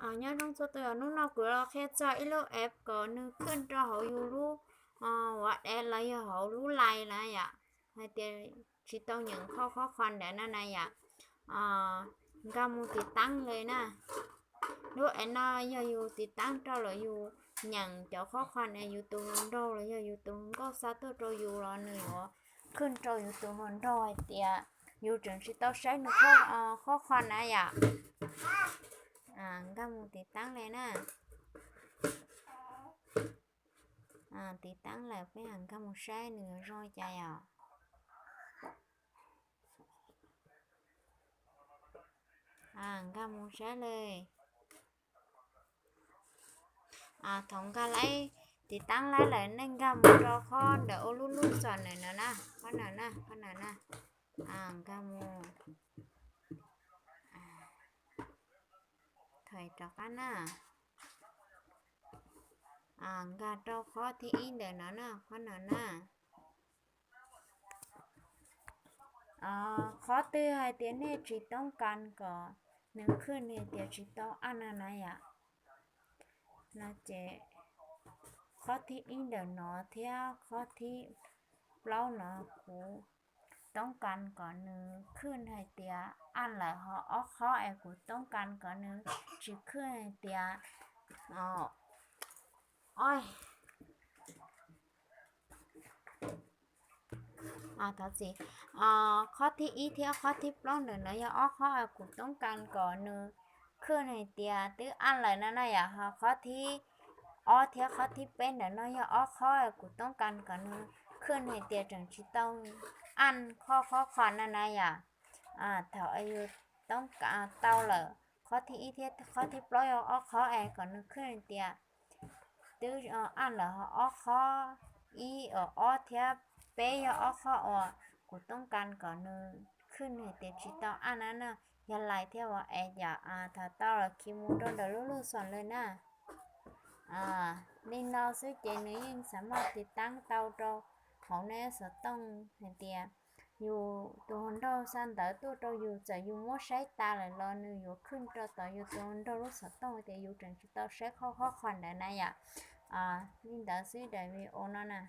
Nyob zoo txhua tus, hnub no kuv los qhia txog ib lub app kom nws khwj rau hauv yus lub WhatsApp los yog hauv lub Line na yom. Hais tias tsis tau nyeem qhov qhov khon ntawd na na yom. Nkag mus tiv taab li na. Lub app no yog yus tiv taab rau lawm yus nyeem cov qhov khon es yus tus hluas nraug los yog yus tus hluas nkauj xa tuaj rau yus los nws yuav khwj rau yus tus hluas nraug hais tias yus tseem tsis tau saib nws qhov khon na yom. Nkag mus tiv taab li na. Tiv taab lawm peb nkag mus saib nws yuav zoo li cas yom. Nkag mus saib li. Thaum nkag laib, tiv taab laib lawm nej nkag mus rau qhov ntawm ua lub lub xom ntawm no na, qhov ntawm na, qhov ntawm na. Nkag mus, thaum rov qab na, nkag rau qhov thib ib ntawm no na, qhov ntawm na. Qhov twg hais tias nej tsis toob kas kom nws khwj hais tias tsis tau aj na na yom, no ces qhov thib ib ntawm no thiab qhov thib plaub no kuv toob kas kom nws khwj hais tias aj lawm, ho ob qhov es kuv toob kas kom nws tsis khwj hais tias, o, thov txim, qhov thib ib thiab qhov thib plaub ntawm no yog ob qhov es kuv toob kas kom nws khwj hais tias twb aj lawm na na yom, ho qhov thib ob thiab qhov thib peb ntawm no yog ob qhov es kuv toob kas kom nws khwj hais tias tseem tsis tau aj qhov qhov khon na na yom. Thaum yus toob kas tau lawm, qhov thib ib thiab qhov thib plaub yog ob qhov es kom nws khwj hais tias twb aj lawm, ho ob qhov, ib, ob thiab peb yog ob qhov uas kuv toob kas kom nws khwj hais tias tsis tau aj na na. Yog Line thiab WhatsApp yom, thaum tau los khi mus rau ntawm lub lub xom li na. Li no xwb ces nws yeej xav maj tiv taab tau rau hauv nej xov tooj hais tias yus tus hluas nraug xa ntawv tuaj rau yus, txawm yus muab saib tas lawm los nws yuav khwj rau tom yus tus hluas nraug lub xov tooj tias yus tseem tsis tau saib qhov qhov khon ntawd na yom. Li ntawd xwb daim video no na.